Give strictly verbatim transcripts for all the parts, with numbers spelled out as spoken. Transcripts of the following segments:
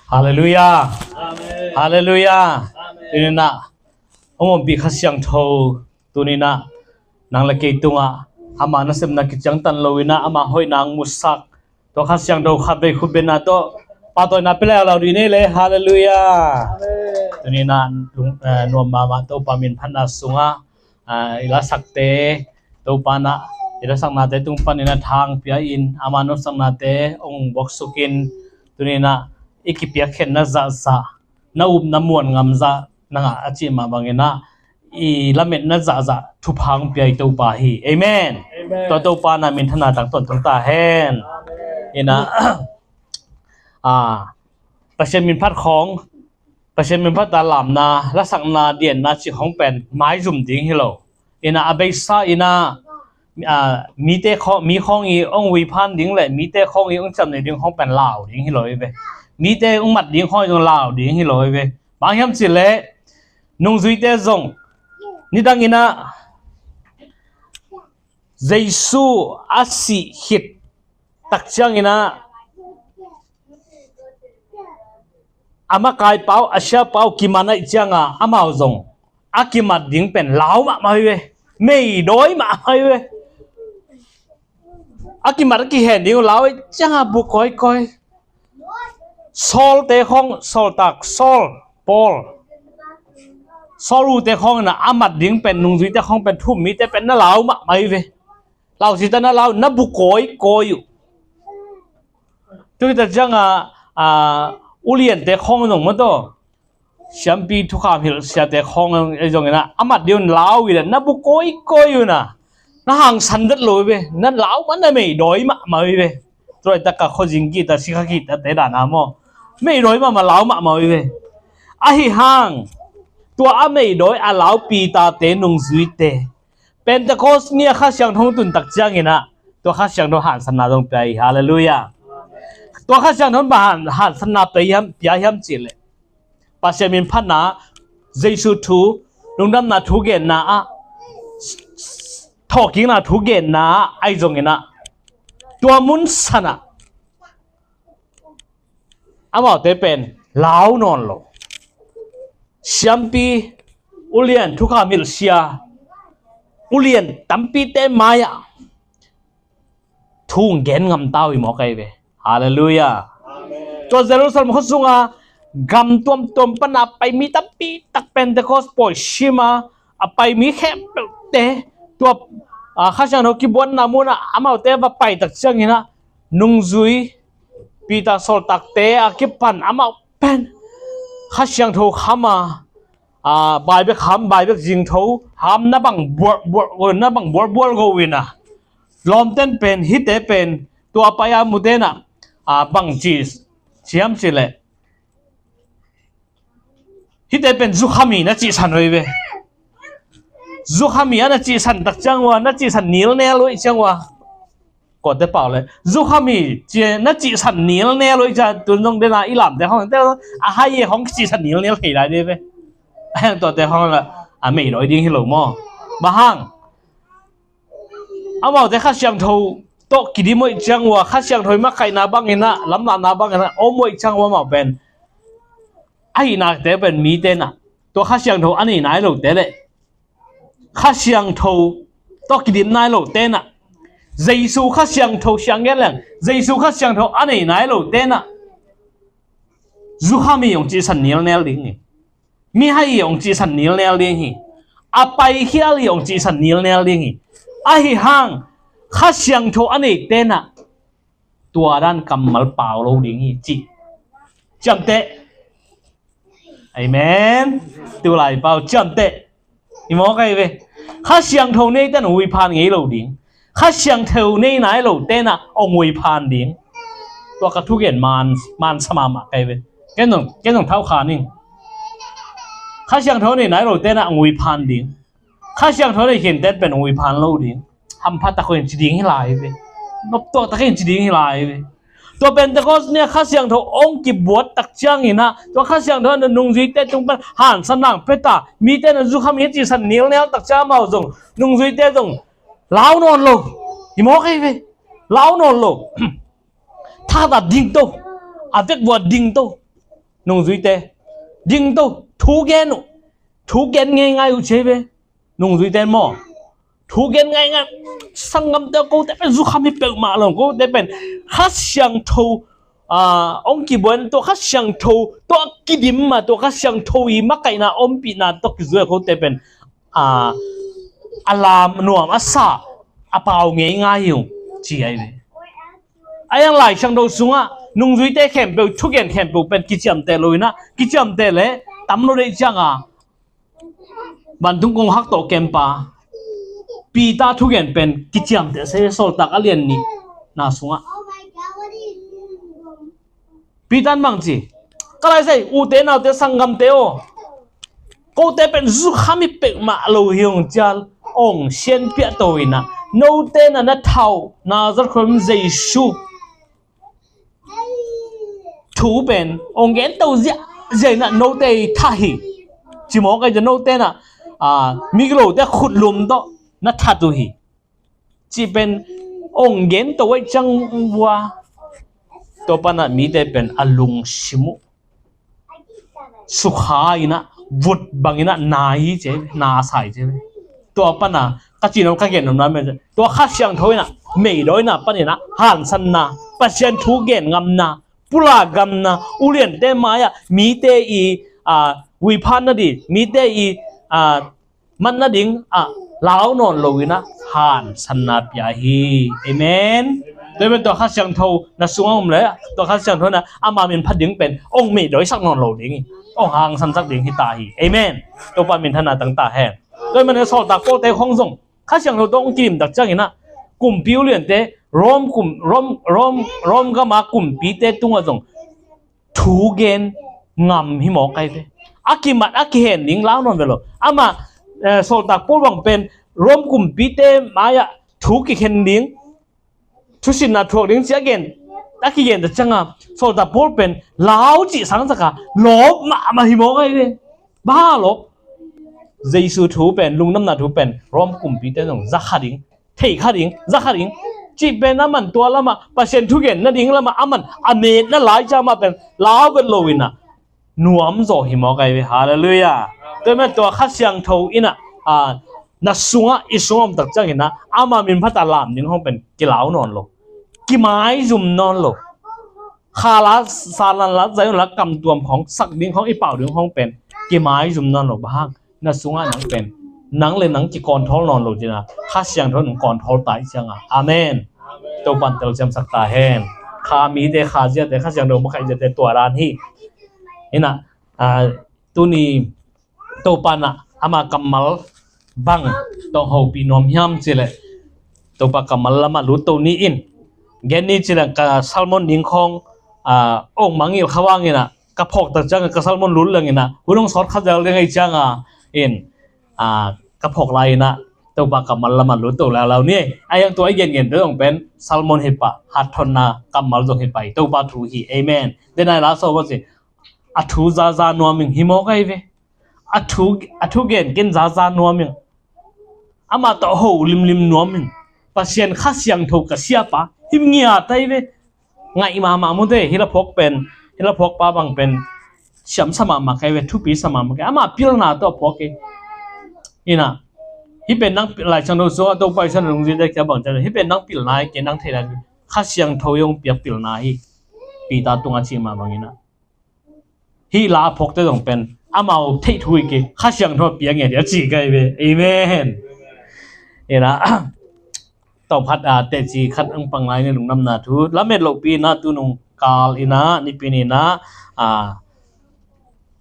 Halleluiah. Amen. Halleluiah. Amen. Tuni-in ah hong ompih Kha Siangtho, tuni-in ah nang le kei tungah ama nasepna kiciangtan lo-in ah ama hoihna hong musak, tua Kha Siangtho khatvei khutbetna tawh pahtawina pia lailau ding hi le. Halleluiah. Amen. Tuni-in ah lung, eh, nuam mahmah, Topa min phatna sungah, ah, i lasakte, Topa in ah i lasaknate tung panin ah tha hong pia-in, ama nopsaknate hong buaksukin, tuni-in ah i kipiakkhiatna zahzah, na upna muan ngam zah, nang a, a cih mah bangin ah i lametna zahzah thupha hong pia i Topa hi. Amen. Amen. Tua Topa in ah minthanna tangtawn tung ta hen. Amen. In ah, ah, Pasian min phat khawng, Pasian min phat a lamna, lasakna, dienna cih khawng pen maizum ding hi lo. In ah a beisa in ah, ah, mite khaw-, mi khawng i hong uiphan ding le mite khawng i hong ciamnuih ding khawng pen lau ding hi lo hi ve. Mite hong mat ding khawng i zong lau ding hi lo hi ve. Bang hiam cih leh nungzuite zong nidang in ah Jesu a sih khit tak ciangin ah a makaipau, a siapau kiman ahih ciangah amau zong a kimat ding pen lau mahmah hi ve. Meidawi mahmah hi ve. A kimat a kihen ding uh lau ahih ciangah bu kawikawi. Sawlte khawng, sawltak Saul, Paul, Saul ute khawng in ah a mat ding pen, nungzuite khawng pen, thu-um mite pen na lau mahmah hi ve. Lau cih ta na lau, na bu kawikawi uh. Tua hi tak ciangah, ah, uliante khawng zong maw taw, siampi thukham hilh siate khawng ahi zongin ah a mat ding un lau hi leh na bu kawikawi uh na, na hangsan vet lo hi ve. Na lau mah na meidawi mahmah hi ve. Tua laitak a khuazing kihta, sikha kihtate dan a maw, meidawi mahmah, lau mahmah hi ve. Ahi hang tua a meidawi a lau Peter-te, nungzuite, Pentecost ni a Kha Siangtho hong tun tak ciangin ah tua Kha Siangtho hangsanna zong pia hi. Halleluiah. Tua Kha Siangtho bang han-, hangsanna pia hiam, pia hiam cih leh Pasian min phatna, Jesu thu, lungdamna thu genna ah, thawhkikna thu genna ah ahi zongin ah tua mun san ah amaute pen lau nawn lo. Siampi, ulian, thukham hilh sia, ulian tampite mai-ah thu gen ngam ta uh hi mawk ahi ve. Halleluiah. Amen. Tua Jerusalem khua sungah gam tuamtuam pana pai mi tampi tak Pentecost pawi sima a pai mi khempeuhte tua, ah, Kha Siangtho kibuanna munah amaute va pai tak ciangin ah nungzui Peter, sawltakte a kipan amau pen Kha Siangtho kham a, ah, bai bek kham, bai bek zingtho kham, na bang bual, bual, na bang bual, bual go uh in ah, lawmten pen, hihte pen, tua pai a mute in ah, ah, bang ci, ci hiam cih leh, hihte pen zukham hi na cihsan uh hi ve. Zukham hi a na cihsan tak ciang uh a, na cihsan nilnel uh ahih ciang uh a, kawte pau le, zukham hi ci-a na cihsan nilnel uh ahih ciang, tun zong den a i lamte khawng te a hai e khawng cihsan nilnel thei lai ding ve. A hang tuate khawng la a meidawi ding hi lo maw? Bang hang? Amaute Kha Siangtho tawh kidim uh ahih ciang uh a, Kha Siangtho i makaihna bangin ah, lamlahna bangin ah om uh ahih ciang uh a, amau pen, a hihna te pen mite in ah tua Kha Siangtho a nei nai lote le Kha Siangtho tawh kidim nai lote in ah, Jesu Kha Siangtho, siang gen leng, Jesu Kha Siangtho a nei nai lote in ah zukham hi hong cihsan nilnel ding hi. Mihai hi hong cihsan nilnel ding hi. A paikhial hi hong cihsan nilnel ding hi. Ahi hang Kha Siangtho a neite in ah tua dan kammal pau lo ding hi ci. Ciamteh. Amen. Tulai pau ciamteh. Hi mawk ahi ve. Kha Siangtho neite in hong uiphan ngei lo ding. Kha Siangtho nei nai lote in ah hong uiphan ding. Tua ka thugen man, man sa mahmah ka hi ve. Ken zong, ken zong thau kha ning. Kha Siangtho nei nai lote in ah hong uiphan ding. Kha Siangtho nei khente in pen hong uiphan lo ding. Hampha tak uh in ci ding hi lai hi ve. Noptuak tak in ci ding hi lai hi ve. Tua Pentecost ni a Kha Siangtho hong kibuat tak ciangin ah, tua Kha Siangtho in nungzuite tung pan hangsan nang pia ta, mite in zukham hi cihsan nilnel tak ciang amau zong, nungzuite zong lau nawn lo. Hi mawk ahi ve. Lau nawn lo. Thakhat ah ding to. A vekvua ding to. nungzuite, dingto, thu gen uh, thu gen ngeingai uh ci hi ve. Nungzuite maw, thu gen ngeingai, sanggamte, kote pen zukham hi peuhmah lo, kote pen Kha Siangtho, ah, hong kibuan tawh, Kha Siangtho tawh kidim mah tawh, Kha Siangtho i makaihna ompihna tawh kizui a kote pen, ah, a lam nuam a sa, a pau ngeingai uh ci ahi ve. A yang Lai Siangtho sungah nungzuite khempeuh, thugen khempeuh pen kiciamteh lo inah, kiciamteh le tam lo deih cianga vantung kong hak tawh kempa Peter thugen pen kiciamteh se, Sawltak a lian nihna sungah. Peter in bang ci, ka lai sai, ute naute sanggamte aw, kote pen zukham hi peuhmah lo hi ung cial, ong sianpiah to inah, note na na thau Nazareth khua Jesu thu pen ong gen to ziahziah inah note i thah hi. Ci mawk ahi zia, note na, ah, migilote khutlum tawh na that uh hi. Cih pen ong gen to ahi ciang vua, tua panah mite pen a lungsim uh sukha inah, vut bang inah na hi ci, na sa hi ci. Tua panah ka cihnop, ka gen nopna mah, tua Kha Siangtho inah, meidawina pan inah hansanna, Pasian thu gen ngamna, pulak ngamna, uliante mai-ah mite i, ah, uiphan nading, mite i, ah, man nading ah lau nawn lo inah hansanna pia hi. Amen. Tua hi man tua Kha Siangtho na sungah om le, tua Kha Siangtho na ama min phat ding pen ong meidawisak nawn lo ding hi, ong hangsansak ding hi ta hi. Amen. Topa minthanna tang ta hen. Tua hi man Sawltak Pawlte khong zong Kha Siangtho tawh ong kidim tak ciang inah, kumpi uliante, Rom kum, Rom, Rom, Rom gama kumpite tungah zong thu gen ngam hi mawk ahi ve. A kimat, a kihen ding lau nawn ve lo. Amah, eh, Sawltak Paul bang pen Rom kumpite mai-ah thu kikhen ding, thusinna thuak ding ci a gen, a kigen ta cianga, Sawltak Paul pen lau cih sangsak a lawp mahmah hi mawk ahi ve. Bang hang lawp? Jesu thu pen, lungdamna thu pen Rom kumpite zong za kha ding, thei kha ding, za kha ding cih pen, aman tua lamah, Pasian thugen nading lamah aman a metna lai ciang mah pen lau vet lo inah nuam zaw hi mawk ahi ve. Halleluiah. Tua hi man tua Kha Siangtho inah, ah, na sungah, i sungah om tak ciang inah ama min phat a lam ding khong pen kilau nawn lo, kimaizum nawn lo. Kha la, sa lan la, zai la, kamtuam khong, sak ding khong, i pau ding khong pen kimaizum nawn lo. Bang hang? Na sungah nang pen, nang le nang kikawnthol nawn lo cih na, Kha Siangtho in ong kawnthol ta hi cianga. Amen. Topan telsiamsak ta hen. Kha mite, Kha ziate, Kha Siangtho makaih ziate tua dan hi. Inah, ah, tuni Topa nah ama kammal bang tawh hopih nuam hiam cih leh, Topa kammal lamah lut to ni in. Gen ni cih leh ka sermon ding khong, ah, ong mangngilh kha vang inah, ka phawk tak ciangah ka sermon lut leng inah, hun ong sawt kha zel ding ahi ciangah in, ah, ka phawk lai inah Topa kammal lamah lut to leuleu ni. A yang tua i gengen te zong pen sermon hi pah, hatthotna kammal zong hi pah hi, Topa thu hi. Amen. Denai la so va si. A thu zaza nuam ing hi mawk ahi ve. A thu, a thu gen ken zaza nuam ing. Amah tawh ho limlim nuam ing. Pasian Kha Siangtho ka siapa hi ngiat ahi ve. Ngaih mahmah mute, hi la phawk pen, hi la phawk pa bang pen siamsa mahmah ka hi ve, thupi sa mahmah ka hi. Amah pilna tawh phawk hi. Inah, hih pen nang pil-, Lai Siangtho sungah Topa i san lungzite kia bang cian, hih pen nang pilna hi, ken nang theihna hi. Kha Siangtho i hong piak pilna hi. Peter tungah cih mah bang inah, hih la a phawkte zong pen amau theih thu hi kei, Kha Siangtho a piak nge dia ci ka hi ve. Amen. Inah, tawmkhat, ah, teci khat ang pang lai ni, lungdamna thu lamet lohpi inah, tunung kal inah, nipi ni inah, ah,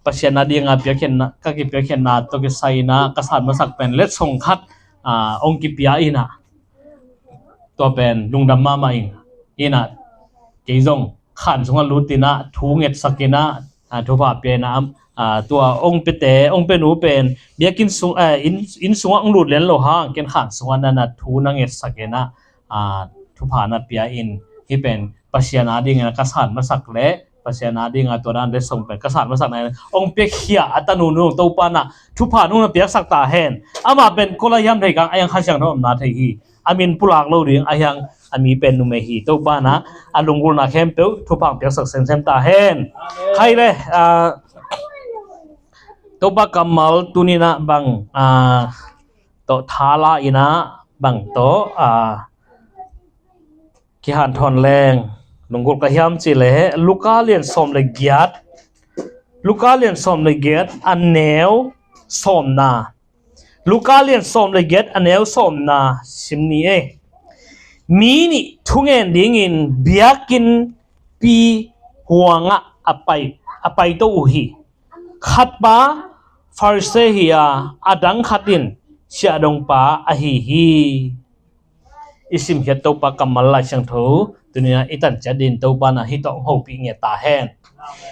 Pasian a dinga piakkhiatna, ka kipiakkhiatna tawh kisai inah ka san masak pen letsong khat, ah, ong kipia inah, tua pen lungdam mahmah ing. Inah, kei zong khan sungah lut inah, thu ngetsak inah, ah, thupha pia inah, am, ah, tua ong piate, ong pia nu pen biakinn sung, eh, inn, inn sungah ong lut lian lo hang, ken khan sungah na, na thu na ngetsak inah, ah, thupha na pia in. Hih pen Pasian a dingin ka san masak le Pasian a dinga tua dan letsong pen ka san masak na in, ong piakhia a tanu nung Topa nah thupha nung na piaksak ta hen. Amah pen kua lai hiam thei kang, a yang Kha Siangtho omna thei hi. A min pulak lo ding, a yang a mi pen numei hi. Topa in ah a lunggulhna khempeuh thupha piaksak semsem ta hen. Amen. Khai le, ah, Topa kammal tuni in ah bang, ah, tawh thala in ah bang tawh, ah, kihanthawn leng lunggulh ka hiam cih leh Luka lian sawm le giat, Luka lian sawm le giat a neu sawmna. Luka lian sawm le giat a neu sawmna sim ni ei. Mi nih thungen dingin biakinnpi huangah a pai, a paito uh hi. Khatpa Pharisee hi a, a dang khat in siahdongpa ahi hi. I simkhiat Topa kammal Lai Siangtho tuni in ah i tan ciat dingin Topa in ah hih tawh hong hopih ngiat ta hen.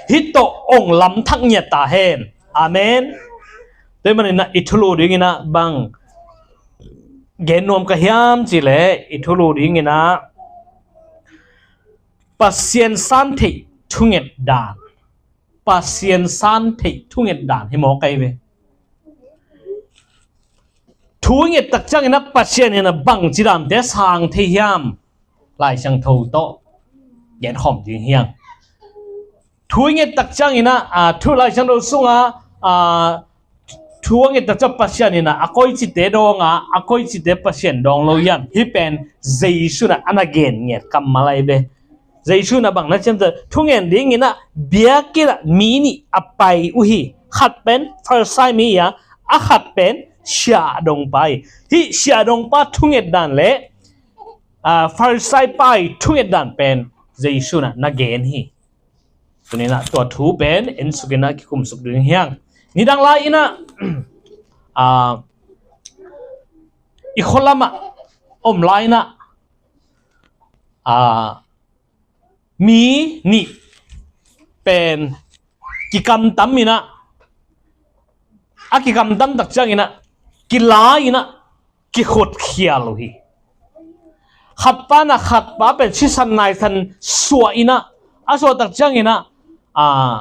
Hih tawh hong lamthak ngiat ta hen. Amen. Tua ahih manin ah i thulu dingin ah bang gen nuam ka hiam cih leh i thulu dingin ah Pasian san theih thunget dan. Pasian san theih thunget dan hi mawk ei ve. Thu i nget tak ciangin ah Pasian in ah bangci dante sang thei hiam? Lai Siangtho tawh genkhawm ding hi hang. Thu i nget tak ciangin ah, ah, thu Lai Siangtho sungah, ah, thu a nget tak ciang Pasian in ah a koicite dawng a, a koicite Pasian dawng lo hiam? Hih pen Jesu in ah a na gen ngiat kammal ahi ve. Jesu in ah bang na ciamteh, thungen dingin ah biakinn ah mi nih a pai uh hi. Khat pen Pharisee mi hi a, a khat pen siahdongpa hi. Hih siahdongpa thunget dan le, ah, Pharisee pa thunget dan pen Jesu in ah na gen hi. Tuni in ah tua thu pen en suk in ah kikum suk ding hi hang. Nidang lai in ah, ah, i khua lamah om lai in ah, ah, mi nih pen kikamtam in ah, a kikamtam tak ciangin ah, kila in ah, kikhut khial uh hi. Khatpa in ah, khatpa pen sisan naisan suah in ah, a suah tak ciangin ah, ah,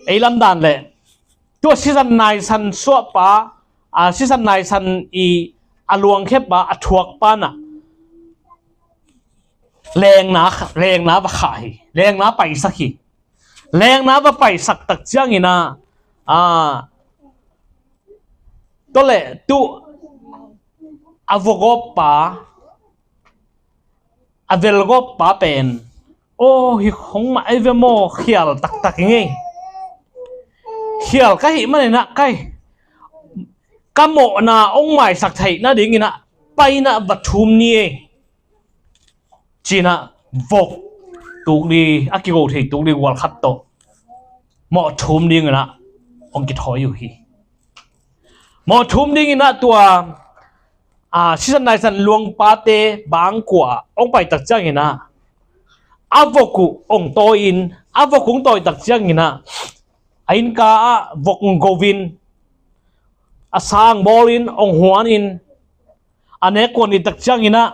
ei lamdan le tua sisan naisan suahpa, ah, sisan naisan i a luangkhia pa, a thuak pa in ah lengna, lengna va khah hi, lengna paisak hi. Lengna va paisak tak ciangin ah, ah, tua le tu a vok gawp pa, a vel gawp pa pen, aw, hih hong mah ei ve maw, khial taktak i ngei. Khial ka hih manin ah kai, ka mawhna hong maisak theih nadingin ah pai in ah va thum ni ei, ci in ah vok tukli, a kigo thei tukli gual khat tawh mawh thum dingin ah hong kithawi uh hi. Mawh thum dingin ah tua, ah, sisan naisan luangpate bangkua ah hong pai tak ciangin ah a vok uh hong tawi in, a vok hong tawi tak ciangin ah a innka ah vok hong go in, a sa hong bawl in, hong huan in, a nek kuan i tak ciangin ah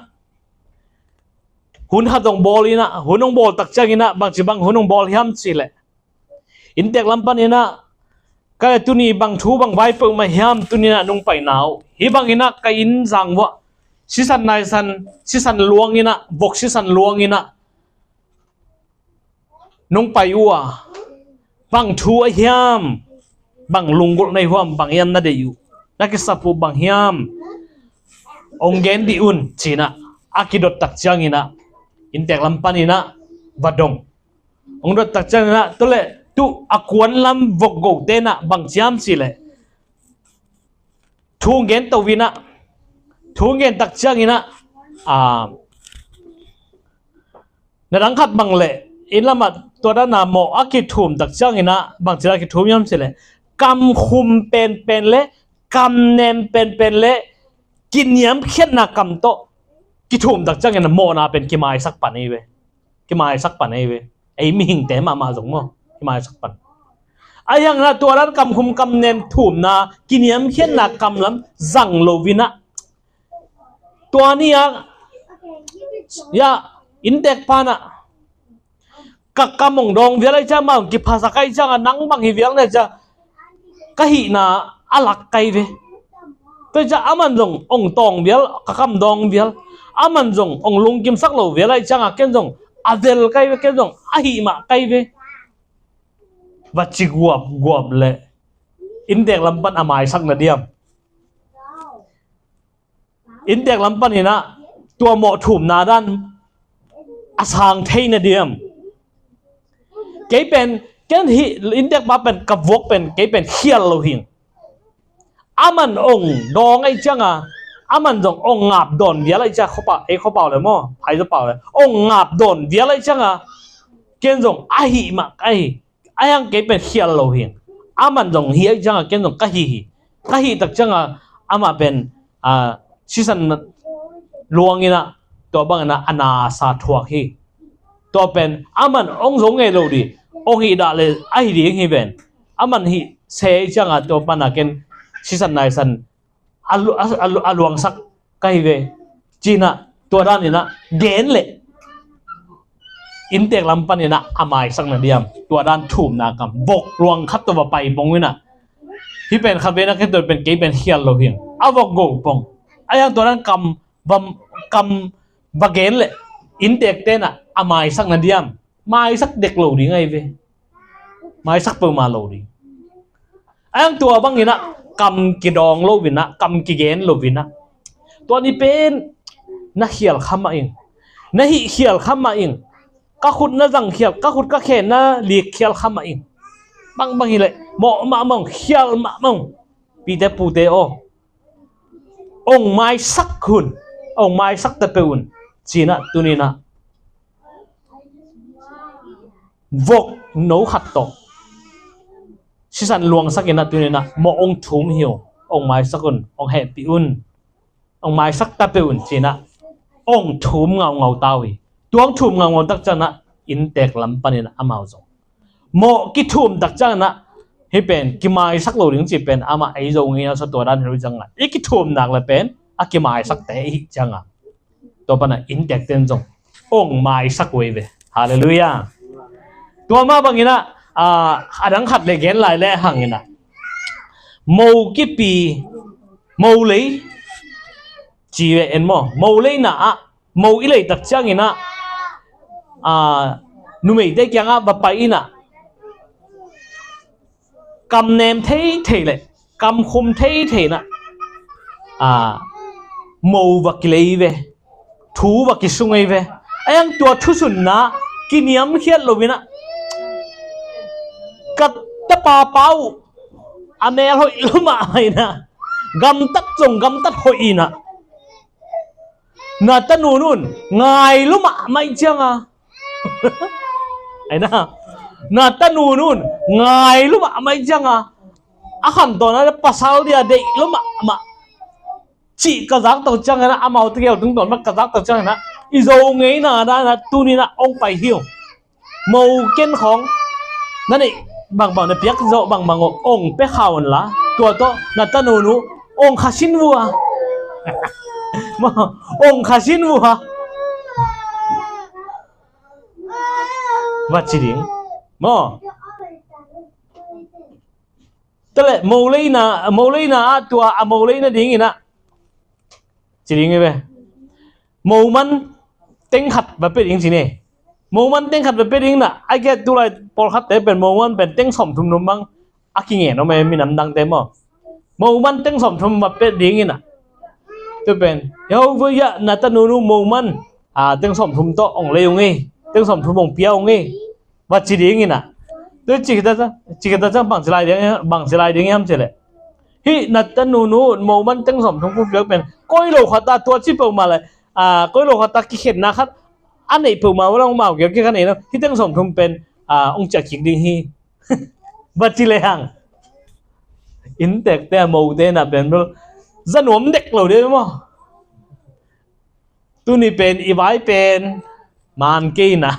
hun khat hong bawl in ah, hun hong bawl tak ciangin ah bangci bang hun hong bawl hiam cih leh, inntek lam panin ah, ka le tuni bang thu bang vai peuhmah hiam tuni in ah nong paina uh, hih bangin ah ka inn zang uah sisan naisan, sisan luang in ah, vok sisan luang in ah nong pai uh a, bang thu a hiam, bang lunggulh na hi uh hiam, bang hiam na deih uh, na kisap uh bang hiam, hong gen dih un, ci in ah a kidot tak ciangin ah inntek lam panin ah va dong. Hong dot tak ciangin ah tua le tu a kuan lam vok gote in ah bang ci hiam cih leh, thu hong gen to in ah, thu hong gen tak ciangin ah, ah, na dang khat bang le, inn lamah tua dan a mawh a kithum tak ciangin ah bangci in ah kithum hiam cih leh, kam khum penpen le kam nem penpen le kiniamkhiatna kam tawh kithum tak ciangin ah mawhna pen kimaisak pan ei ve. Kimaisak pan ei ve. Ei mihingte mahmah zong maw, kimaisak pan. Ahi hangin ah tua dan kam khum kam nem thumna, kiniamkhiatna kam lam zang lo in ah, tua ni a, ya, inntek pa in ah, ka kam hong dawng vial ahih ciang, amah hong kiphasak ahih ciang a, nang bang hi vial na hih ciang, ka hihna a lak ka hi ve. Tua ciang aman zong ong tawng vial, ka kam dawng vial. Aman zong ong lungkimsak lo vial ahih cianga ken zong a vel kai ve, ken zong a hih mah kai ve. Va ci guapguap leh inntek lam pan a maisak na diam? Inntek lam paninah tua mawh thumna dan a sang thei na diam? Kei pen, ken hih inntek pa pen ka vuak pen kei pen khial lo hing. Aman ong dawng ahih cianga, aman zong ong ngap dawn vial ahih cianga, khuapau, ei khuapau le maw, phaiza pau le ong ngap dawn vial ahih cianga, ken zong a hih mah ahi. Ahi hang kei pen khial lo hing. Aman zong hih ahih cianga ken zong ka hih hi. Ka hih tak cianga amah pen, a, sisan luanginah tua banginah a nasa thuak hi. Tua pen aman ong zo ngei lo dih, ong hih dah le a hih ding hi ven. Aman hih se ahih cianga tua pana ken sisan naisan a lu-, a, a lu-, a luangsak ka hi ve. Cinah tua daninah gen leh inntek lam paninah a maisak na diam? Tua dan thumna kam vok luang khat tua va pai pong inah, hih pen khat vei na ken tua pen kei pen khial lo hing. A vok go pong. Ahi hang tua dan kam va, kam va gen leh inntek tenah a maisak na diam? Maisak dek lo ding ahi ve. Maisak peuhmah lo ding. Ahi hang tua banginah kam kidawng loinah, kam kigen loinah, tua ni pen na khial kha mah ing. Na hih khial kha mah ing. Ka khut na zang khial, ka khut ka khen na lik khial kha mah ing. Bangbang hileh mawh mahmah ung, khial mahmah ung. Pite pute aw, ong maisak un, ong maisak ta peuh un. Cinah tuninah vok no khat tawh sisan luangsakinah tuninah mawh ong thum hi uh. Ong maisak un, ong hehpih un, ong maisak ta peuh un cinah ong thum ngaungau ta uh hi. Tua ong thum ngaungau tak cianah inntek lam paninah amau zong mawh kithum tak cianginah hih pen kimaisak lo ding cih pen amah ei zo ngei na sa tua dan hi lo cianga i kithum nak le pen a kimaisak te i hih cianga tua pana inntek ten zong ong maisak uh ei ve. Halleluiah. Tua mah banginah, a, a dang khat le gen lai le hanginah mo kipi, mo lei ci ve en maw? Mo leina ah mo i lei tak cianginah, a, numeite kiangah va pai inah kam nem thei thei le kam khum thei thei inah, a, mo va kilei ve, thu va kisung ei ve. Ahi hang tua thusunna kiniamkhiat loinah ka tapa pa uh a mel hoih lo mahmah inah, gamtat zong gamtat hoih inah, na tanun un ngai lo mahmah ih cianga. Aina, na tanun un ngai lo mahmah ih cianga, a khantawn a pasal dia deih lo mahmah cih ka zak tak ciangin ah, amau tegel tungtawn mah ka zak tak ciangin ah, i Zo ngeina dan ah tuninah ong pai hi uh. Mo ken khawng na neih bangbang, na piak zawh bangbang uh ong pia kha un la, tua tawh na tanun uh ong khasin vua. Maw, ong khasin vua va ci ding maw? Tale mo leina, mo leina ah tua a mo leina dinginah ci ding hi ve. Mo man teng khat va pia ding ci ni. Mo man teng khat va pia ding na, a kiat tulai pawlkhatte pen mo man pen teng sawmthum thum bang a kingen om e, minam dangte maw. Mo man teng sawmthum va pia dinginah, tua pen, yo, voi ah na tanun uh mo man, a, teng sawmthum tawh ong lei ung ei, teng sawmthum ong pia ung ei va ci dinginah. Tua ci khita ciang, ci khita ciang bang ci lai ding, bang ci lai ding hiam cileh, hih na tanun uh mo man teng sawmthum kong piak pen koi lo khata tua ci peuhmah le, a, koi lo khata kikhenna khat a neih peuhmah uh la, ong mau kiak kik a neih na, hih teng sawmthum pen, a, ong ciah kik ding hi va ci lehang, inntekte a mote na pen bel za nuam dek lo ding maw. Tuni pen i vai pen man kei na,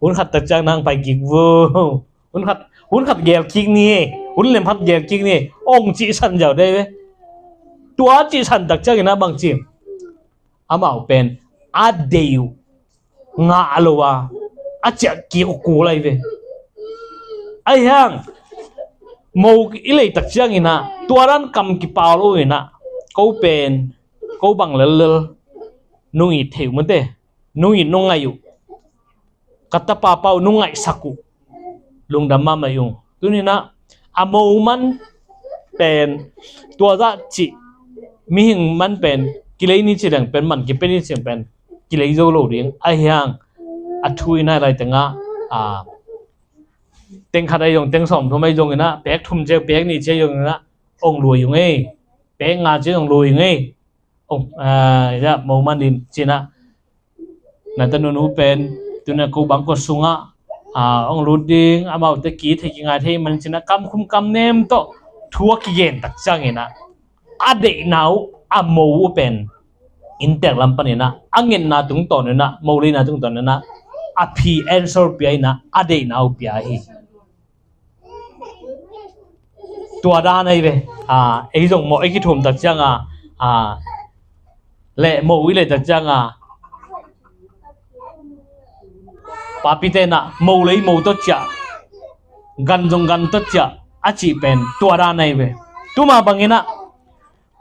hun khat tak ciang nang pai kik vu. Hun khat, hun khat gel kik ni, hun lem khat gel kik ni, ong cihsan ziau dei ve. Tua cihsan tak cianginah bang ci, amau pen a dei uh ngah lo a, a ciah kik uh kul lai ve. Ahi hang mo i lei tak cianginah tua dan kam kipau lo inah, ko pen, ko bang lellel nung it thei uh mate, nung it nung ngaih uh, ka tapa pa uh nung ngaihsak uh, lungdam mahmah ung. Tuninah a mo man pen, tua zah cih mihing man pen kilei ni ci leng pen, man kipia ni ci leng pen kilei zo lo ding. Ahi hang a thu inah lai tengah, a, teng khat ahi zong, teng sawm thum ahi zonginah, pek thum ciang, pek nih ciang zonginah ong lui ung ei, pek nga ciang ong lui ung ei. Ong, a, ya, mo man ding cinah, na tanunu pen tuna ko bangkua sungah, a, ong lut ding, amaute ki thei kingai thei man cinah, kam khum kam nem tawh thu a kigen tak cianginah a deihna uh, a mo uh pen inntek lam paninah, a ngetna tungtawninah, mo leina tungtawninah a phi answer pia inah, a deihna uh pia hi. Tua dan ahi ve. A, ei zong mawh ei kithum tak cianga, a, le mo i le tak cianga, papi tenah mo lei mo tawh ciah, gan zong gan tawh ciah a cih pen tua dan ahi ve. Tuma banginah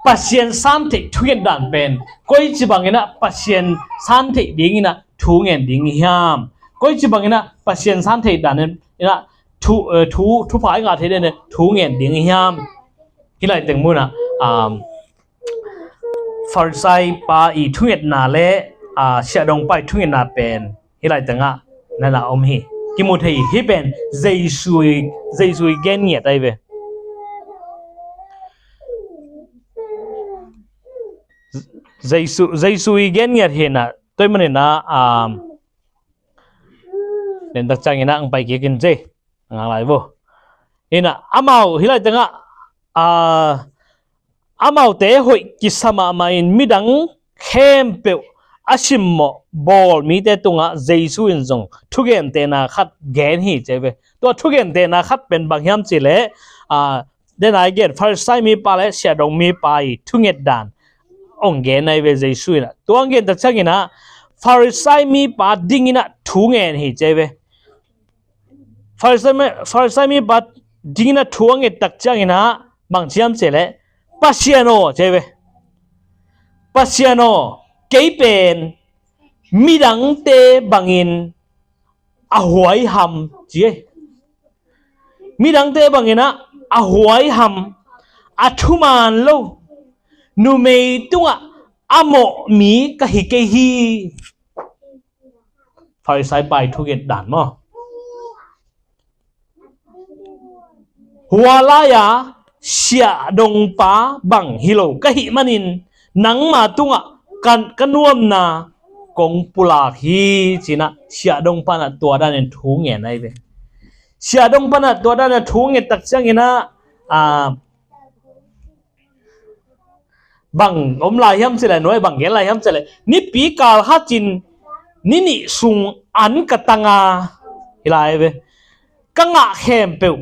Pasian santheih thunget dan pen, koici banginah Pasian santheih dinginah thu ngen ding hiam? Koici banginah Pasian santheih dan inah thu, eh, thu, thupha i ngah thei den thu ngen ding hiam? Hih lai teng munah, um, Farisai pa i thungetna le, ah, siahdong pa i thungetna pen hih lai tengah nana om hi. Kimu thei hi. Hih pen Jesu i, Jesu i gen ngiat ahi ve. Jesu, Jesu i gen ngiat hinah, tua maninah, um, len tak cianginah ang pai kik in ci. Ngang lai vo. Inah, amau hih lai tengah, a, amaute hoih kisa mahmah in midang khempeuh a simmawh bawl mite tungah Jesu in zong thugentehna khat gen hi ci ve. Tua thugentehna khat pen bang hiam cih leh, a, denai gen Farisai mipa le siahdong mipa i thunget dan ong gen ahi ve Jesu inah. Tua ong gen tak cianginah Farisai mipa dinginah thu ngen hi ci ve. Farisai mi, Farisai mipa dinginah thu a nget tak cianginah bang ci hiam cih leh, Pasian aw, ci ve. Pasian aw, kei pen midangte bangin a huaiham, ci ei. Midangte banginah a huaiham, a thuman lo, numei tungah a mawh mi ka hi kei hi. Farisai pa i thunget dan maw? Hua lai-a siahdongpa bang hi lo ka hih manin nangma tungah ka, ka nuamna kong pulak hi, cinah siahdongpa inah tua danin thu ngen ahi ve. Siahdongpa inah tua danin thu nget tak cianginah, a, bang om lai hiam cih leh, nuai bang gen lai hiam cih leh, nipi kal khatin ni nih sung an ka tanga hi lai ve. Ka ngah khempeuh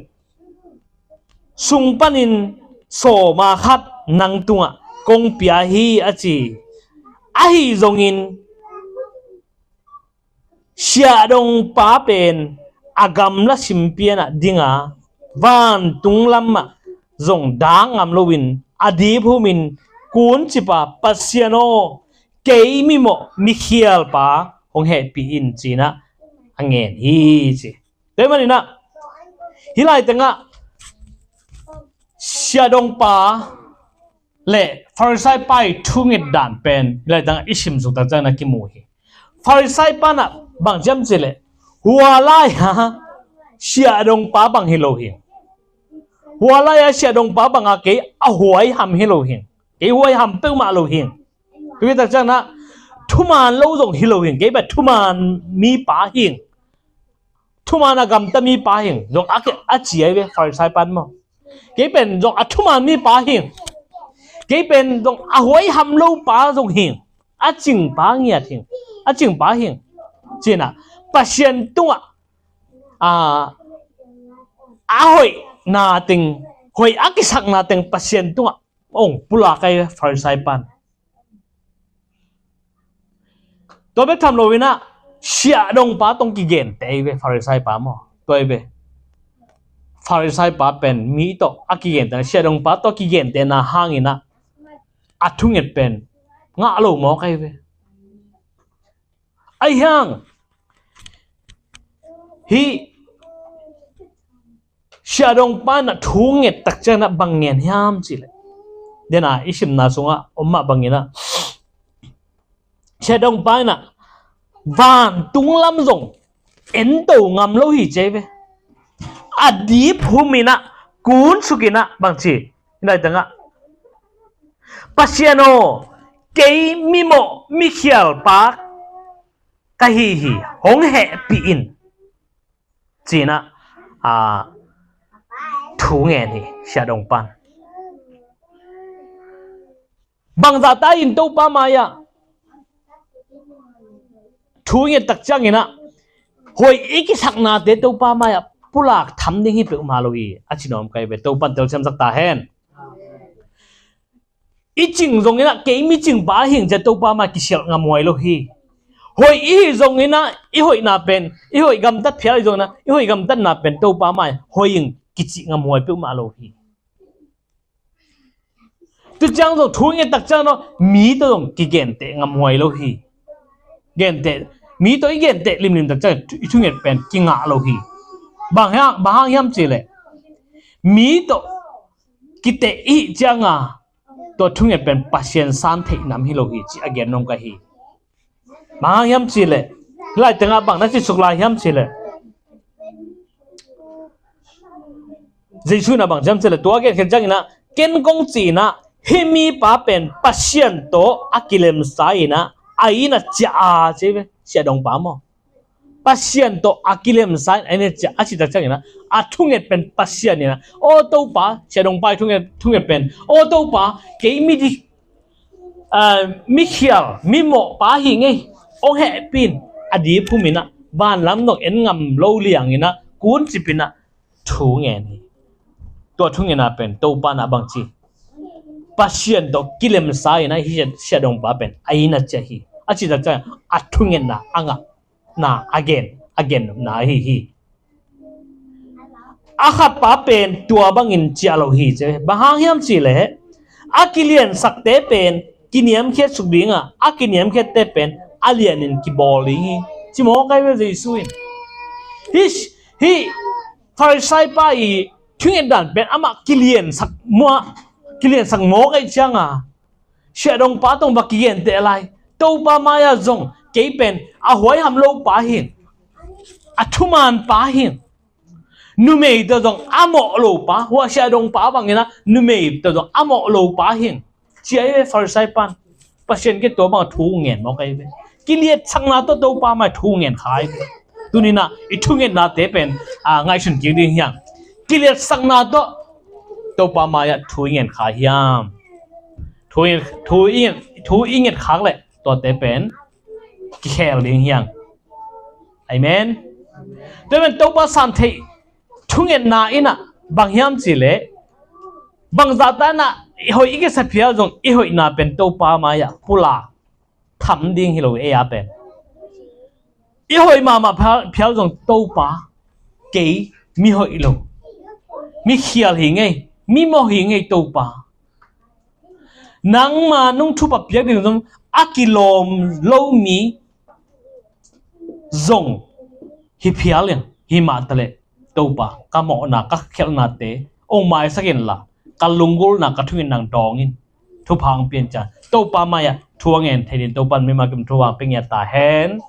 sung panin sawma khat nang tungah kong pia hi, a ci. Ahi zongin siahdongpa pen a gamla simpianah dinga, vantung lamah zong dak ngam loin a diphumin, kuncipa Pasian aw, kei mimawh mikhialpa hong hehpih in, cinah a ngen hi, ci. Tua maninah hih lai tengah siahdongpa le Farisai pa i thunget dan pen hih lai tengah i simsuk tak cianginah kimu hi. Farisai pa inah bang ci hiam cih leh, hua lai-a siahdongpa bang hi lo hi. Hua lai-a siahdongpa banga kei a huaiham hi lo hi. Kei huaiham peuhmah lo hi. Tua hi tak cianginah thuman lo zong hi lo hi. Kei pen thuman mipa hi. Thuman a gamta mipa hi zong a, a ci ahi ve Farisai pa in maw. Kei pen zong a thuman mipa hi. Kei pen zong a huaiham lopa zong hi. A cingpa ngiat hi. A cingpa hi. Cinah Pasian tungah, a, a hoihna teng, hoih a kisakna teng Pasian tungah ong pulak ahi ve Farisai pa in. Tua bek tham loinah siahdongpa tawh kigenteh ahi ve Farisai pa maw. Tua ahi ve. Farisai pa pen mi tawh a kigenteh, siahdongpa tawh kigentehna hanginah a thunget pen ngah lo mawk ahi ve. Ahi hang hih Sia Dongpa in ah thu nget tak ciangin ah bang ngen hiam cih leh, den a i simna sungah om mah bangin ah Sia Dongpa in ah vantung lam zong ento ngam lo hi ci ahi ve. A dip hum in ah kun suk in ah bang ci, i nai tangah, "Pasian aw, kei mimawh mikhial pa ka hi hi, hong hehpih in," ci-in ah, a, thu ngen hi Sia Dongpa in. Bangzah ta in Topa mai-ah thu i nget tak ciangin ah hoih i kisaknate Topa mai-ah pulak tham ding hi peuhmah lo hi, a ci nuam ka hi ve. Topa in telsiamsak ta hen. I cing zongin ah kei micingpa hi ing ci-a Topa mai kisialh ngamhuai lo hi. Hoih i hih zongin ah i hoihna pen, i hoih gamtat phial i hih zongin ah i hoih gamtatna pen Topa mai hoih ing kicih ngamhuai peuhmah lo hi. Tu ciang zong thu i nget tak ciang zong mi tawh zong kigenteh ngamhuai lo hi. Genteh, mi tawh i genteh limlim tak ciang i thunget pen kingah lo hi. Bang hang, bang hang hiam cih leh, mi tawh kiteh i hih ciang a, tua thunget pen Pasian san theih nam hi lo hi ci a gen nuam ka hi. Bang hang hiam cih leh, hih lai tengah bang na ci suk lai hiam cih leh, Jesu in ah bang ci hiam cih leh, tua gen khin ciangin ah, "Ken kong ci-in ah, hih mipa pen Pasian tawh a kilemsa in ah, a inn ah ciah a," ci ve, Sia Dongpa maw. Pasian tawh a kilemsa in a inn ah ciah a cih tak ciangin ah, a thunget pen Pasian in ah, "Aw Topa," Sia Dongpa i thunget, thunget pen, "Aw Topa, kei mi di, ah, mikhial, mimawhpa hi ing ei, hong hehpih in," a dip hum in ah, vanlam dong en ngam lo liang in ah, kuncip in ah thu ngen hi. Tua thungetna pen Topa in ah bang ci, Pasian tawh kilemsa in ah hih Sia Dongpa pen a inn ah ciah hi, a cih tak ciang a thungetna a ngah na a gen, a gen nopna ahi hi. A khatpa pen tua bangin ciah lo hi ci. Bang hang hiam cih leh, a kiliansakte pen kiniamkhiat suk ding a, a kiniamkhiatte pen a lianin kibawl ding hi ci mawk ahi ve Jesu in. Hih, hih Farisai pa i thunget dan pen amah kiliansak mua, kiliansak mawk ahih ciang a, Sia Dongpa tawh va kigenteh lai. Topa mai-ah zong kei pen a huaiham lo pa hi ing, a thuman pa hi ing, numei tawh zong a mawh lo pa, hua Sia Dongpa bangin ah numei tawh zong a mawh lo pa hi ing, ci ahi ve Farisai pan. Pasian kiang tua bang thu ngen mawk ahi ve. Kiliatsakna tawh Topa mai thu ngen kha ahi ve. Tuni in ah i thungetnate pen, a, ngaihsun kik ding hi hang. Kiliatsakna tawh Topa mai-ah thu i ngen kha hiam? Thu i, thu i, thu i nget khak leh tuate pen kikhel ding hi hang. Amen. Tua pen Topa san theih thungetna in ah bang hiam cih leh, bangzah ta in ah i hoih i kisa phial zong i hoihna pen Topa mai-ah pulak tham ding hi lo ei a pen. I hoih mahmah phial, phial zong, "Topa, kei mi hoih lo, mi khial hi ing ei, mi mawh hi ing ei Topa. Nangma nong thupha piak ding zong a kilawm lo mi zong hi phial in, hi mah taleh Topa, ka mawhna, ka khialhnate hong maisak inla, ka lunggulhna, ka thungetna dawng in, thupha hong pia in," ci-a Topa mai-ah thu a ngen thei ding Topa in mimal kim thupha hong pia ngiat ta hen.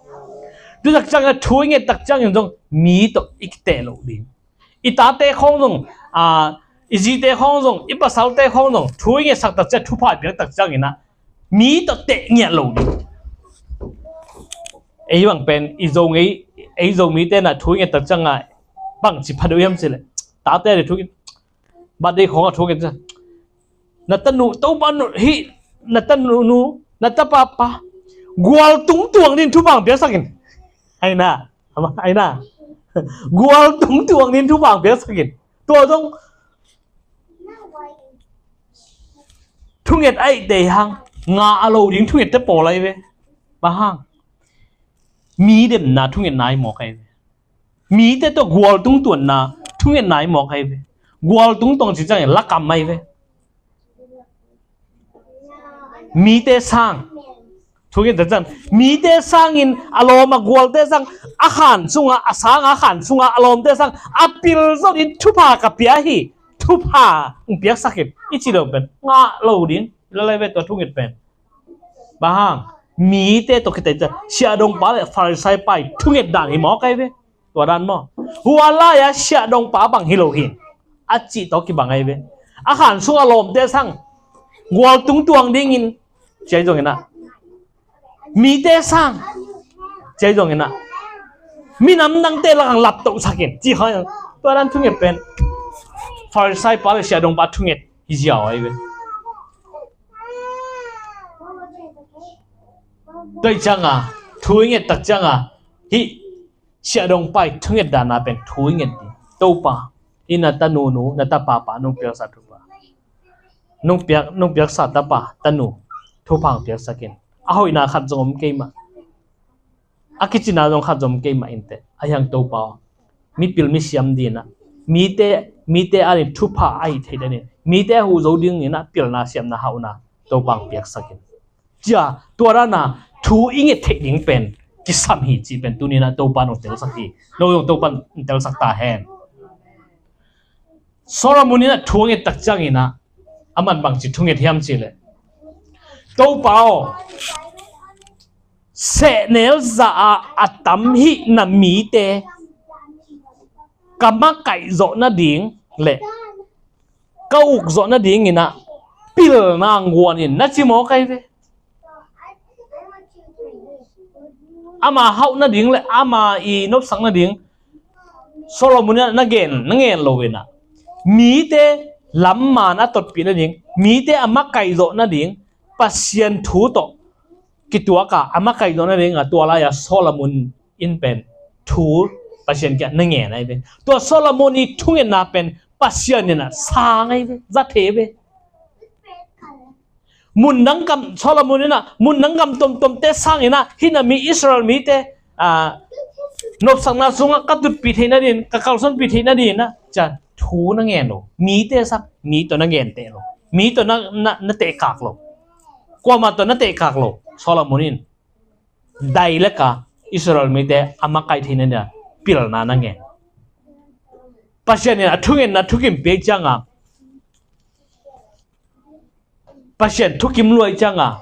Tu tak ciangin thu i nget tak ciangin zong mi tawh i kiteh loh ding. I tate khawng zong, a, i zite khawng zong, i pasalte khawng zong thu i ngetsak tak ciang, thupha i piak tak ciangin ah mi tawh teh ngiat loh ding. Ei bang pen i Zo ngei, ei Zomite in ah thu i nget tak ciang a bang ci pha deuh hiam cih leh, tate a ding thu i nget, birthday khawng a thu nget ciang, "Na tanu, Topa nu, hih na tanu nu, na tapa pa gual tungtuang ding thupha hong piaksak in," ahi na, ahi na, "Gual tungtuang ding thupha hong piaksak in." Tua zong thunget ahih teh hang, ngah a lo ding thungette pawl ahi ve. Bang hang? Mi demna thungetna ahi mawk ahi ve. Mite tawh gual tungtuanna thungetna ahi mawk ahi ve. Gual tungtuang cih ciangin lakam ahi ve. Mite sang. Thu ngen tak ciang, mite sangin a lawm a gualte sang, a khan sungah, a sang a khan sungah a lawmte sang a pil zonin thupha ka pia hi. Thupha hong piaksak in i ci lo pen ngah lo ding. Lalai ve tua thu nget pen. Bang hang, mite tawh kitei ciang siahdongpa le Farisai-pa i thu nget dan hi mawk ai ve. Tua dan maw? Hua lai-a siahdongpa bang hi lo hi. A cih tawh kibang ai ve. A khan sung a lawmte sang gual tung tuang dingin, ci ai zongin ah, mite sang, ci ai zongin ah, minam dangte lakah laptohsak in, ci khawng. Tua dan thu nget pen Farisai-pa le siahdongpa thu nget hi ziau ai ve. Tua ciangin thu i nget tak ciangin hih siahdongpa i thu nget dan a pen thu i nget ding. Topa, hih na tanu nu, na tapa pa nong piaksa thupha, nong piak, nong piaksa tapa tanu thupha hong piaksak in. A hoihna khat zong om kei mah, a kicina zong khat zong om kei mah inteh. A hiang Topa aw, mipil misiam dingin ah, mite, mite adingin thupha a hih theih dingin, mite a huh zo dingin ah pilna, siamna, hauhna Topa hong piaksak in. Cia, tua dan a thu i nget theih ding pen kisam hi cih pen tuni-in ah Topa nong telsak hi. No zong Topa nong telsak ta hen. Solomon in ah thu a nget tak ciangin ah, aman bangci thu nget hiam cih leh, Topa aw, sehnel zah a a tam hih na mite ka makaih zawh nading le ka uk zawh nadingin ah pilna guan in, na ci mawk ai ve. Ama hauh nading le ama i nopsak nading Solomon in ah na gen, na ngen lo in ah, mite lam man a totpih nading, mite a makaih zawh nading, Pasian thu tawh kituak a a makaih zawh nading a, tua lai-a Solomon in pen thu Pasian kiang na ngen ai ve. Tua Solomon i thungetna pen Pasian in ah sang ai ve, za thei ve. Mundang gam, Solomon in ah mundang gam tomtomte sangin ah hih na mi Israel mite, ah, nopsakna sungah ka tutpih theih nadingin, ka kalsuanpih theih nadingin ah, cia, thu na ngen lo. Mite sang, mi tawh na ngen teh lo. Mi tawh na, na, na tehkak lo. Kuamah tawh na tehkak lo. Solomon in dailek a Israel mite a makaih theih nadingin ah pilna na ngen. Pasian in a thungetna thukim pia ciangin, Pasian thukim luai ciangin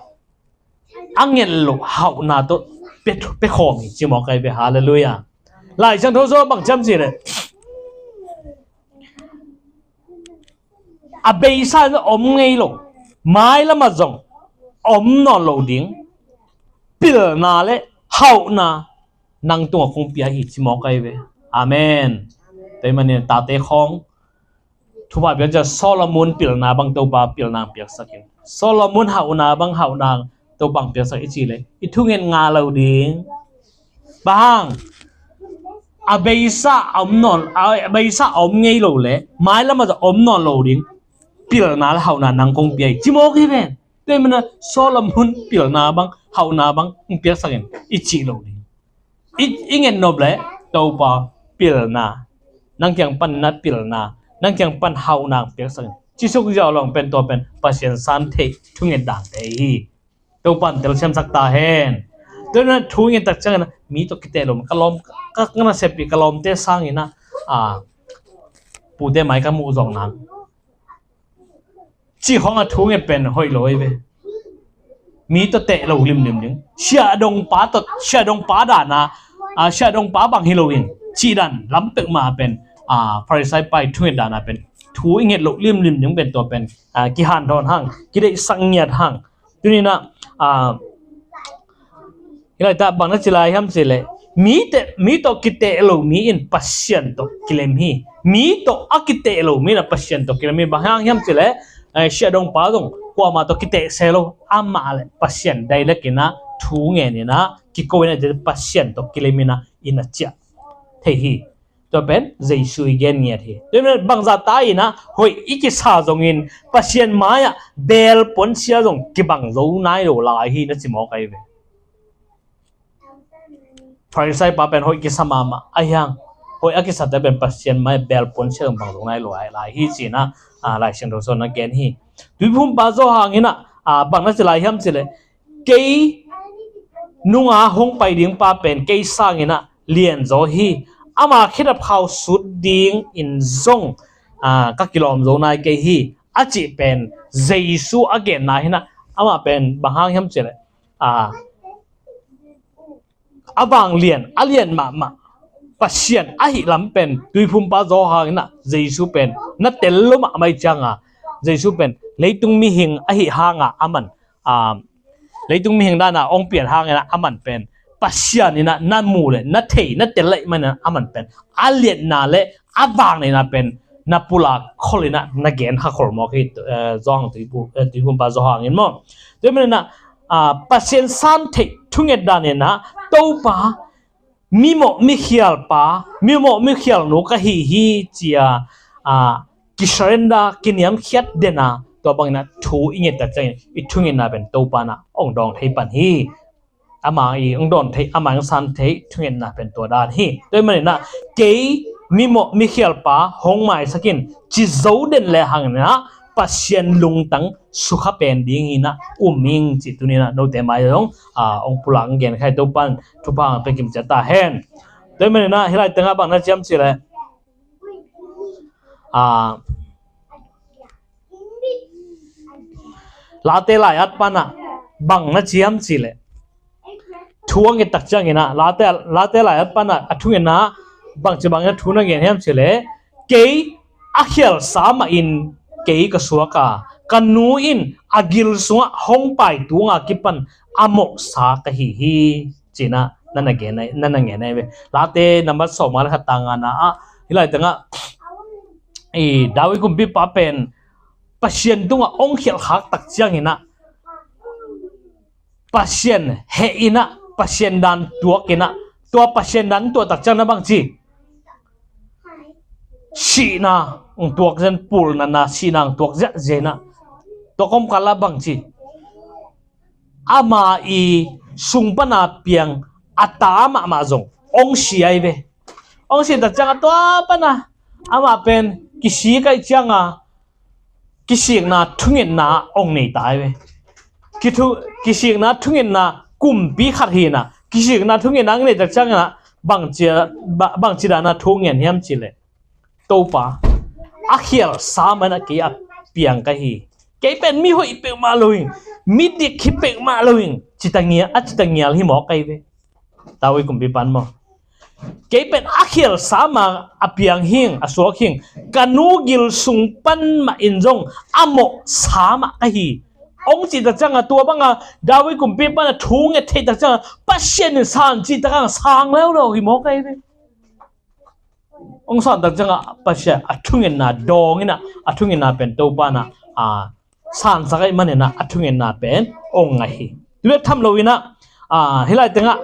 a nget loh hauhna tawh pia, pia khawm hi, ci mawk ai ve. Halleluiah. Lai Siangtho sung bang ci hiam cih leh, a beisa in om ngei lo, mailam ah zong om nawn lo ding pilna le hauhna nang tungah kong pia hi, ci mawk ai ve. Amen. Tua ahih manin tate khawng thupha piak ciang Solomon pilna bang Topa pilna piaksak in, Solomon hauhna bang hauhna Topa piaksak i cih leh i thunget ngah lo ding. Bang hang, a beisa a om nawn, a beisa a om ngei lo le mailam ah zong om nawn lo ding pilna le hauhna nang kong pia hi, ci mawk hi ven. Tua ahih manin ah Solomon pilna bang hauhna bang hong piaksak in i cih lo ding. I, i nget nop leh, Topa pilna, nang kiang pan na pilna, nang kiang pan hauhna hong piaksak in, ci suk ziau lo pen tua pen Pasian san theih thunget dante hi. Topa'n telsiamsak ta hen. Tua ahih manin thu nget tak ciangin mi tawh kiteh lo, ka lawm, ka, ka naseppih ka lawmte sangin ah, a, pute mai ka muh zawk nang, cih khawng a thu nget pen hoih lo hi ve. Mi tawh teh lo limlim ding. Siahdongpa tawh, siahdongpa dan a, a, siahdongpa bang hi lo in, cih dan lam peuhmah pen, a, Farisai-pa i thu nget dan a pen thu i nget loh limlim ding pen tua pen, a, kihanthawn hang, kideihsak ngiat hang. Tuni-in ah, a, hih laitak bang na ci lai hiam cih leh, mi teh, mi tawh kiteh lo mi in Pasian tawh kilem hi. Mi tawh a kiteh lo mi in ah Pasian tawh kilem hi. Bang hang hiam cih leh, eh, siahdongpa zong kuamah tawh kiteh se lo, amah leh Pasian dailek in ah thu ngen in ah kiko in ah Pasian tawh kilem in ah, in ah ciah thei hi. Tua pen Jesu i gen ngiat hi. Tua pen bangzah ta in ah hoih i kisa zongin Pasian mai-ah beel puansia zong kibang zo nai lo lai hi, na ci mawk ai ve. Farisai-pa pen hoih kisa mahmah, a hiang hoih a kisate pen Pasian mai-ah beel puansia zong bang zo nai lo lai hi, ci-in ah, a, Lai Siangtho sung na gen hi. Tuiphumpa Johan in ah a, bang na ci lai hiam cileh, kei nunga hong pai ding pa pen kei sangin ah lianzaw hi. Ama khedap khau sut dingin zong, a, ka kilawm zo nai kei hi, a cih pen Jesu a genna hi nah. Amah pen bang hang hiam cileh, a, a vanglian, a lian mahmah Pasian ahi lam pen tuiphumpa zaw hangin ah Jesu pen na tel lo mahmah ih cianga, Jesu pen leitung mihing ahi hanga aman, a, leitung mihing dana ong pian hangin ah aman pen Pasian in ah na mu le na thei na tel laih manin ah aman pen a liatna le a vangliatna pen na pulak khol in ah na gen kha khol mawk hi, eh, Johan tuipu-, eh, tuiphumpa zaw hangin maw. Tua manin ah, a, Pasian san theih thunget dan in ah Topa, mimawh mikhial pa, mimawh mikhial nu ka hi hi cia, a, kisurrender, kiniamkhiat dena, tua bangin ah thu i nget tak ciangin i thungetna pen Topa in ah ong dawng thei pan hi. Ama i ong dawn thei, ama ong san thei thungetna pen tua dan hi. Tua manin ah kei mimawh mikhial pa hong maisak in ci zo den le hangin ah Pasian lungtang sukha pen ding hi nah um ing ci tuni nah note mai zong, a, ong pulak ong gen kha hi. Topan thupha ong pia kim ciat ta hen. Tua manin ah hih lai tengah bang na ci hiam cileh, a, Late lai-at pan ah bang na ci hiam cileh, thu a nget tak ciangin ah Late, Late lai-at pan ah a thungetna bangci bangin ah thu na gen hiam cileh, kei a khialsa mahin kei ka suak a, ka nu in a gil sungah hong pai tunga kipan a mawhsa ka hi hi, ci nah na na gen ahi, na na gen ahi ve. Late nambat sawmnga le khat tang ngana ah hih lai tengah, i, David kumpipa pen Pasian tungah ong khialh khak tak ciangin ah Pasian heh in ah, Pasian dan tuak in ah, tua Pasian dan tuak tak ciangin ah bangci, sihna ong tuak zen, pulnatna sihna ong tuak ziahziah in ah, tua kawmkal ah bangci, ama i sung pana piang a ta mahmah zong ong si ahi ve. Ong si tak ciangin ah tua pana amah pen kisik ahi cianga kisikna thungetna ong nei ta ahi ve. Kithu-, kisikna thungetna kumpi khat hi nah, kisikna thungetna ong nei tak ciangin ah bangci, ba-, bangci dana thu ngen hiam cileh, Topa, a khialsa mahin ah kei a piang ka hi. Kei pen mi hoih peuhmah lo hing, mi dik hi peuhmah lo hing, ci ta ngial, a ci ta ngial hi mawk ahi ve. David kumpipan maw, kei pen a khialsa mah a piang hing, a suak hing, ka nu gil sung pan mah in zong a mawhsa mah ka hi, ong ci tak cianga tua banga David kumpipan a thu nget theih tak cianga Pasian in san ci tak cianga sang leuleu hi mawk ahi ve. Ong san tak cianga Pasian a thungetna dawng in ah, a thungetna pen Topa in ah, a, sansak ahi manin ah a thungetna pen ong ngah hi. Tua bek tham lo in ah, a, hih lai tengah,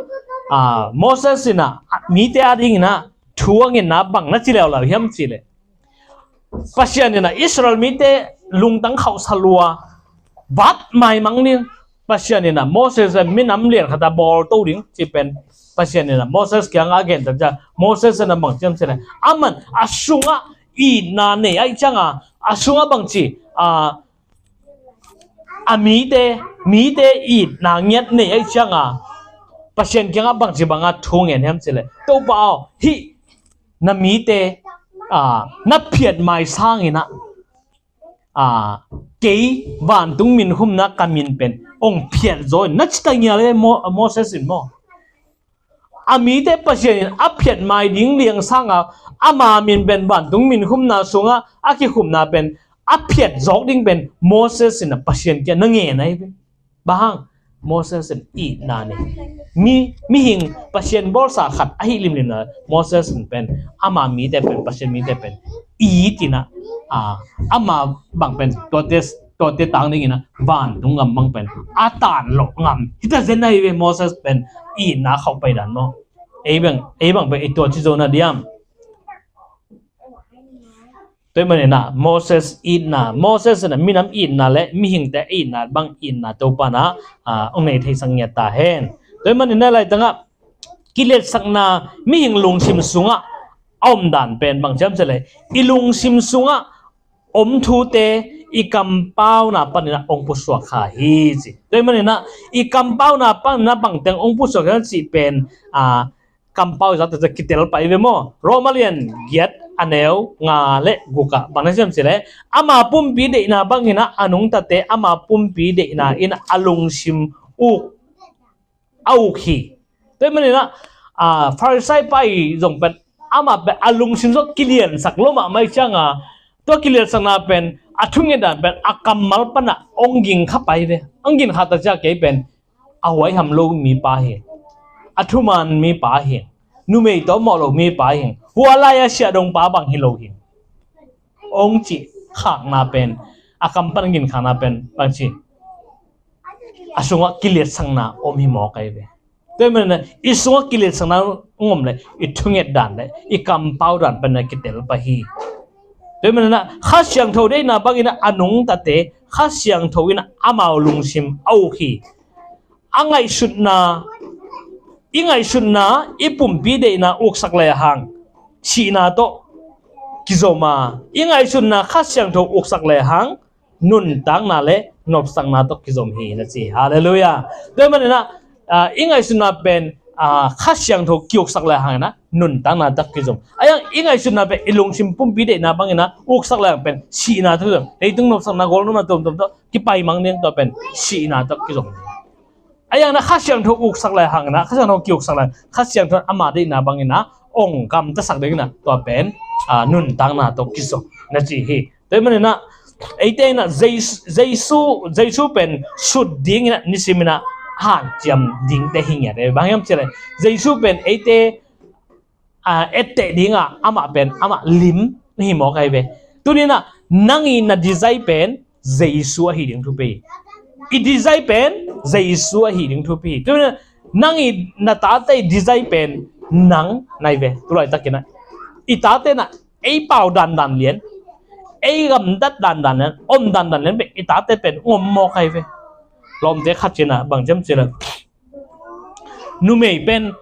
a, Moses in ah, a, mite a dingin ah thu a ngetna bang na ci leuleu hiam cileh, Pasian in ah Israel mite lungtang khauhsa lua, vat maimang ding. Pasian in ah Moses in minam lian khat a bawlto ding ci pen Pasian in ah Moses kiangah a gen tak ciang, Moses in ah bang ci hiam cileh, aman a sungah itna nei ahi cianga, a sungah bangci, a, a mite, mite itna ngiat nei ahi cianga Pasian kiangah bangci banga thu ngen hiam cileh, Topa aw, hih na mite, a, na phiat mai sangin ah, a, kei vantung minkhumna ka min pen ong phiat zaw in, na ci ta ngial e Mo-, Moses in maw. A mite Pasian in a phiat mai ding liang sanga ama min pen vantung minkhumna sungah a kikhumna pen a phiat zawk ding pen Moses in ah Pasian kiang na ngen ahi ve. Bang hang? Moses in itna nei. Mi, mihing Pasian bawlsa khat ahi limlim na Moses in pen ama mite pen, Pasian mite pen it in ah, a, ama bang pen tuate, tuate tang dingin ah vantung gam bang pen a tan loh ngam hi ta zen ahi ve. Moses pen itna khauh pai dan maw. Ei bang, ei bang pen i tua ci zo na diam. Tua ahih manin ah Moses itna, Moses in ah minam itna le mihingte itna bang itna Topa in ah, a, ong nei theisak ngiat ta hen. Tua ahih manin ah hih lai tangah kiletsakna mihing lungsim sungah a om dan pen bang ci hiam cih leh, i lungsim sungah om thute i kampauna panin ah hong pusuak kha hi ci. Tua ahih manin ah i kampauna panin ah bangteng hong pusuak hi cih pen, a, kampau i zahte kitel pah hi ve maw. Roma lian giat a neu nga le guk ah bang na ci hiam cih leh, ama pumpi deihna bangin ah a nungtate ama pumpi deihna in a lungsim uk a uk hi. Tua ahih manin ah, a, Farisai pa i zong pen amah pen a lungsim zong kiliansak lo mahmah ahih ciangin, tua kiliansakna pen a thungetdan pen a kammal pan ah hong ging kha pah hi ve. Hong ging kha tak ciang kei pen a huaiham lo mipa hi, a thuman mipa hi, numei tawh mawh lo mipa hi, hua lai-a siahdongpa bang hi lo hi, hong cih khakna pen, a kam pan ging khakna pen bangci, a sungah kiliatsakna om hi mawk ahi ve. Tua ahih manin ah i sungah kiliatsakna hong om leh i thungetdan le i kampaudan pan ah kitel pah hi. Tua ahih manin ah Kha Siangtho deihna bangin ah a nungtate Kha Siangtho in ah amau lungsim a uk hi. A ngaihsutna, i ngaihsutna, i pumpi deihna uksak lehang sihna tawh kizom a, i ngaihsutna Kha Siangtho uksak lehang nuntakna le nopsakna tawh kizom hi na ci. Halleluiah. Tua ahih manin ah, a, i ngaihsutna pen, a, Kha Siangtho kiuksak lehang in ah nuntakna tawh kizom. A iang i ngaihsutna pen i lungsim pumpi deihna bangin ah uksak lehang pen sihna tawh kizom. Leitung nopsakna, gualnopna tuamtuam tawh kipai mang ding, tua pen sihna tawh kizom. A iang na Kha Siangtho uksak lehang in ah, Kha Siangtho kiuksak lehang, Kha Siangtho ama deihna bangin ah hong gamtasak dingin ah tua pen, a, nuntakna tawh kizom na ci hi. Tua ahih manin ah eite in ah Jesu, Jesu, Jesu pen sut dingin ah nisimin ah hanciam dingte hi ngiat hi. Bang hiam cih leh Jesu pen eite, a, etteh ding a, amah pen amah lim hi mawk ahi ve. Tuni in ah nang i na desire pen Jesu ahi ding thupi hi. I desire pen Jesu ahi ding thupi hi. Tuni in ah nang i na tate i desire pen nang na hi ve. Tulaitakin ah i tate in ah ei pau dandan lian, ei gamtat dandan lian, om dandan lian pen i tate pen om mawk ahi ve. Lawmte khat ci in ah bang ci hiam cih leh, numei pen,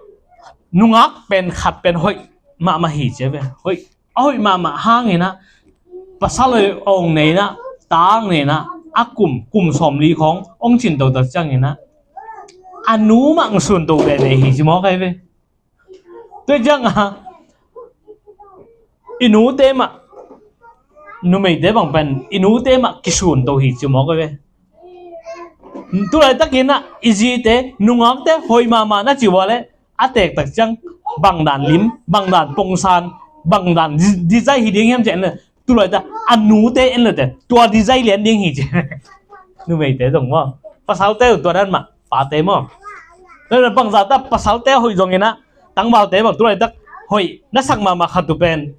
nungak pen khat pen hoih mahmah hi ci ve. Hoih, a hoih mahmah hangin ah pasal hoih hong nei in ah, ta hong nei in ah, a kum, kum sawmli khawng hong cin to tak ciangin ah a nu mah hong sun to veve hi ci mawk ahi ve. Tua ciang a, i nute mah, numeite bang pen i nute mah kisun to hi ci mawk ahi ve. Tulaitakin ah i zite, nungakte hoih mahmah na ci uh a leh, a teek tak ciang bangdan lim, bangdan pongsan, bangdan di-, desire hi ding hiam cih leh, tulaitak a nute en le teh tua desire lian ding hi ci. Numeite zong maw, pasalte tua dan mah, pate maw. Tua dan bangzah ta pasalte hoih zongin ah, tangvalte bang tulaitak hoih na sak mahmah khat uh pen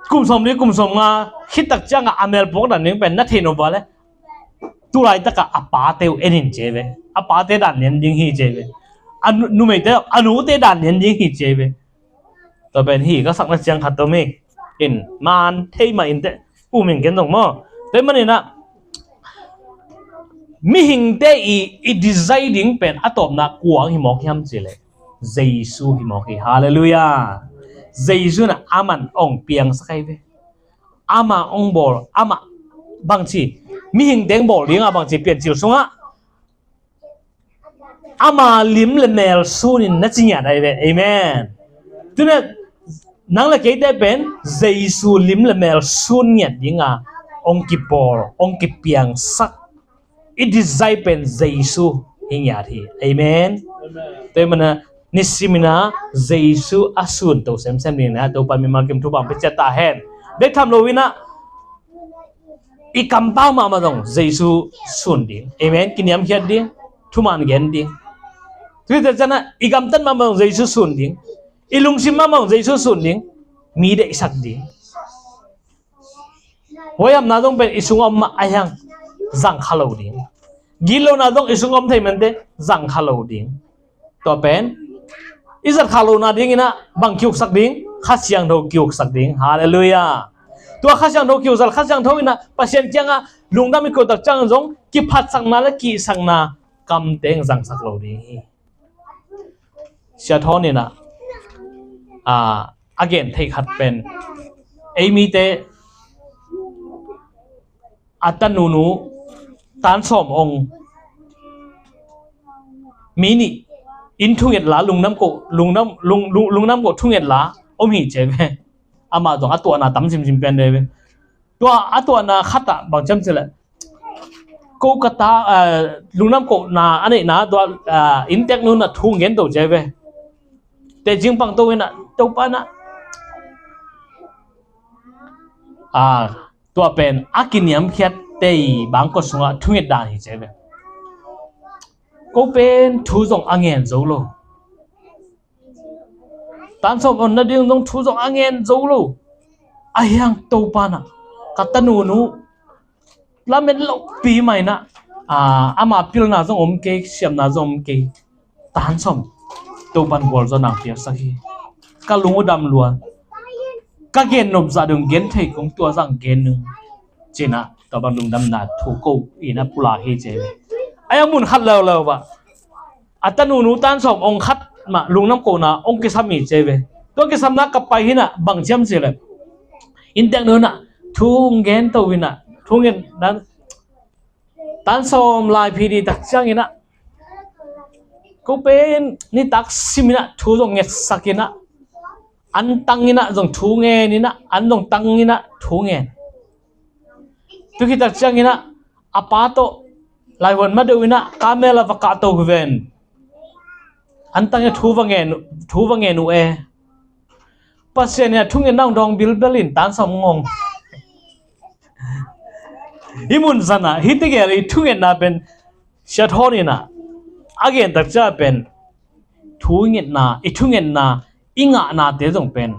kum sawmli, kum sawmnga khit tak ciang a, a melpuak dan ding pen na theih nop uh a leh, tulaitak a, a pate uh en in ci ve. A pate dan lian ding hi ci ve. A nu-, numeite, a nute dan lian ding hi ci ve. Tua pen hih ka sakna ciang khat tua mi in man thei mah in teh, um in ken zong maw. Tua ahih manin ah mihingte i, i desire ding pen a tawpna kua hi mawk hiam cih leh, Jesu hi mawk hi. Halleluiah. Jesu in ah aman hong piangsak ahi ve. Ama hong bawl, amah bangci, mihingte hong bawl ding a bangci Piancil sungah ama lim le mel sunin na ci ngiat ahi ve. Amen. Tuni nang le keite pen Jesu lim le mel sun ngiat ding a hong kibawl, hong kipiangsak, i desire pen Jesu hi ngiat hi. Amen. Amen. Tua ahih manin ah nisimin ah Jesu a sun to semsem dingin ah Topa mimal kim thupha hong pia ciat ta hen. Bek tham lo in ah i kampau mahmah zong Jesu sun ding. Amen. Kiniamkhiat ding. Thuman gen ding. Tua ciang ah i gamtat mahmah zong Jesu sun ding. I lungsim mahmah zong Jesu sun ding. Mi deihsak ding. Huaihamna zong pen i sungah om mah a hiang zang kha lo ding. Gitlona zong i sungah om thei mah in teh zang kha lo ding. Tua pen i zat kha lohna dingin ah bang kiuksak ding? Kha Siangtho kiuksak ding. Halleluiah. Tua Kha Siangtho kiuksak, Kha Siangtho in ah Pasian kiangah lungdam i ko tak ciang zong kiphatsakna le kihsakna kamteng zangsak lo ding hi. Sia Thawn in ah, a, a gen theih khat pen Ei mite a tanunu tan sawm ong mi nih in thunget la, lungdam koh, lungdam, lung, lung, lungdam koh thunget la om hi ci ve. Amah zong a tuahna tam simsim pen de ve. Tua a tuahna khat ah bang ci hiam cih leh, ko ka ta, ah, lungdam kohna a neihna tua, ah, innteknu in ah thu gen to ci ve. Teci pang to in ah, Topa in ah, ah, tua pen a kiniamkhiat tei bangkua sungah thunget dan hi ci ve. Ko pen thu zong a ngen zo lo. Tan sawm ong nading zong thu zong a ngen zo lo. Ahi hang Topa in ah, ka tanunu lamet lopi mah in ah, ah, ama pilna zong om kei, siamna zong om kei. Tan sawm Topa in gualzawhna piaksak hi. Ka lung uh dam lua. Ka gen nop zah dong gen thei kong, tua zah gen ning ci in ah, tua bang lungdamna thu ko in ah pulak hi ci ve. Ahi hang mun khat leuleu ah a tanunu tan sawm ong khat mah lungdam kohna ong kisam hi ci ve. Tua kisamna ka pai hi in ah bang ci hiam cih leh, innteknu in ah thu gen to in ah, thu ngen dan, tan sawm lai phi ding tak ciangin ah, ko pen nitak sim in ah thu zong ngetsak in ah, an tang in ah zong thu ngen in ah, an zong tang in ah thu ngen. Tu khit tak ciangin ah a pa tawh laivuan ma deuh in ah kamel ah va kah to hi ven. An tang in ah thu va ngen, thu va ngen uh e. Pasian in ah thungetna ong dawng bilbel in tan sawm ong. Hih mun zan ah hih tegel i thungetna pen Sia Thawn in ah a gen tak ciang pen thu ngetna, i thungetna, i ngahnate zong pen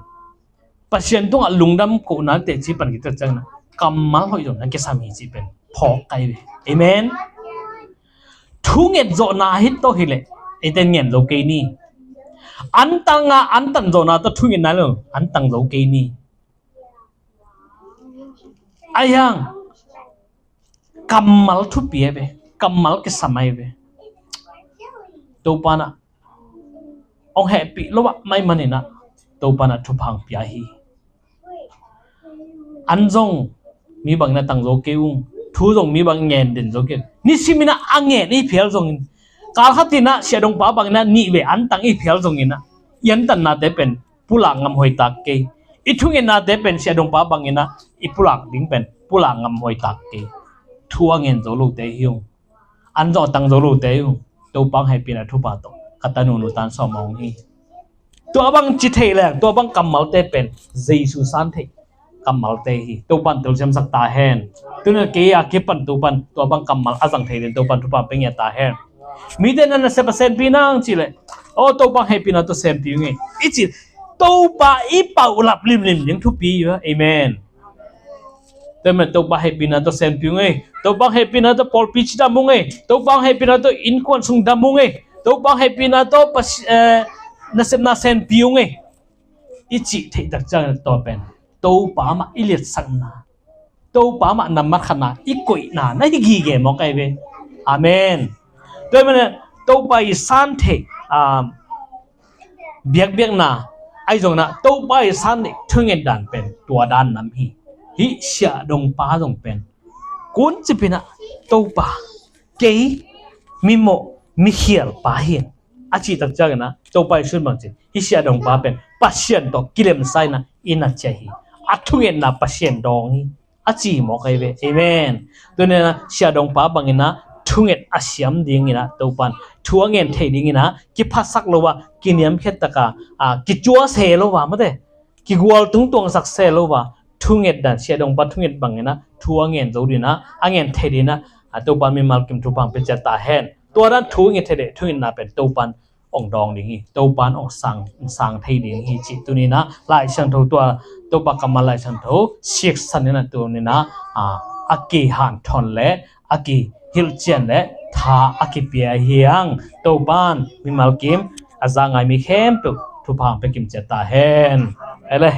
Pasian tungah lungdam kohna teci pan khit tak ciangin ah kammal hoih zong na kisam hi cih pen phawk ka hi ve. Amen. Thunget zawhna hi tawh hi leh eite ngen zo kei ni. An tang a, an tan zawhna tawh thungetna lo, an tang zo kei ni. Ahi hang kammal thupi ahi ve, kammal kisam ahi ve. Topa in ah ong hehpih lo ah mai man in ah Topa in ah thupha ong pia hi. An zong mi bang in ah tang zo kei ung, thu zong mi bang ngen den zo kei ung. Nisim in ah a ngen i phial zongin, kal khat in ah Sia Dongpa bang in ah nih vei an tang i phial zongin ah, i an tannate pen pulak ngam hoih tak kei. I thungetnate pen Sia Dongpa bang in ah i pulak ding pen pulak ngam hoih tak kei. Thu a ngen zo lote hi ung. An zong a tang zo lote hi ung. Topa hong hehpihna thupha tawh ka tanunu tan sawm ong hi. Tua bang ci thei leng, tua bang kammalte pen Jesu san theih kammalte hi. Topa in telsiamsak ta hen. Tu-in ah kei a kipan Topa in tua bang kammal a zang thei ding Topa in thupha pia ngiat ta hen. Mite in ah nasep a senpi nang cih leh, aw, Topa hehpihna tawh senpi ung ei, i ci. Topa i paulap limlim ding thupi hi. Amen. Tua manin Topa hehpihna tawh senpi ung ei. Topa hehpihna tawh pawlpi cidam ung ei. Topa hehpihna tawh innkuan sung dam ung ei. Topa hehpihna tawh Pasi-, eh, nasepna senpi ung ei, i cih theih tak ciangin tua pen Topa mah i liatsakna, Topa mah nambat khatna i koihna na hi gige mawk ahi ve. Amen. Tua manin Topa i san theih, ah, biakbiakna ahi zongin ah Topa i san theih thunget dan pen tua dan nam hi. Hih Sia Dongpa zong pen kuncip in ah Topa, kei mimawh mikhial pa hi ing, a cih tak ciangin ah Topa i sun bang ci, hih Sia Dongpa pen Pasian tawh kilemsa in ah i na ciah hi. A thungetna Pasian dawng hi, a ci mawk ahi ve. Amen. Tua manin ah Sia Dongpa bangin ah thunget a siam dingin ah Topa in thu a ngen thei dingin ah kiphasak lo a, kiniamkhiat tak a, a, kicuase lo a, mate, kigual tungtuangsak se lo a, thunget dan, Sia Dongpa thunget bangin ah thu a ngen zo dingin ah, a ngen thei dingin ah, a, Topa mimal kim thupha hong pia ciat ta hen. Tua dan thu nget thei ding, thungetna pen Topa in hong dawng ding hi, Topa in hong sang, hong sang thei ding hi cih tuni-in ah Lai Siangtho tua, Topa kammal Lai Siangtho siksan in ah tuni-in ah, a, a kihanthawn le a kihilhcian le tha a kipia hi hang. Topa in mimal kim a za ngai mi khempeuh thupha hong pia kim ciat ta hen. Ele.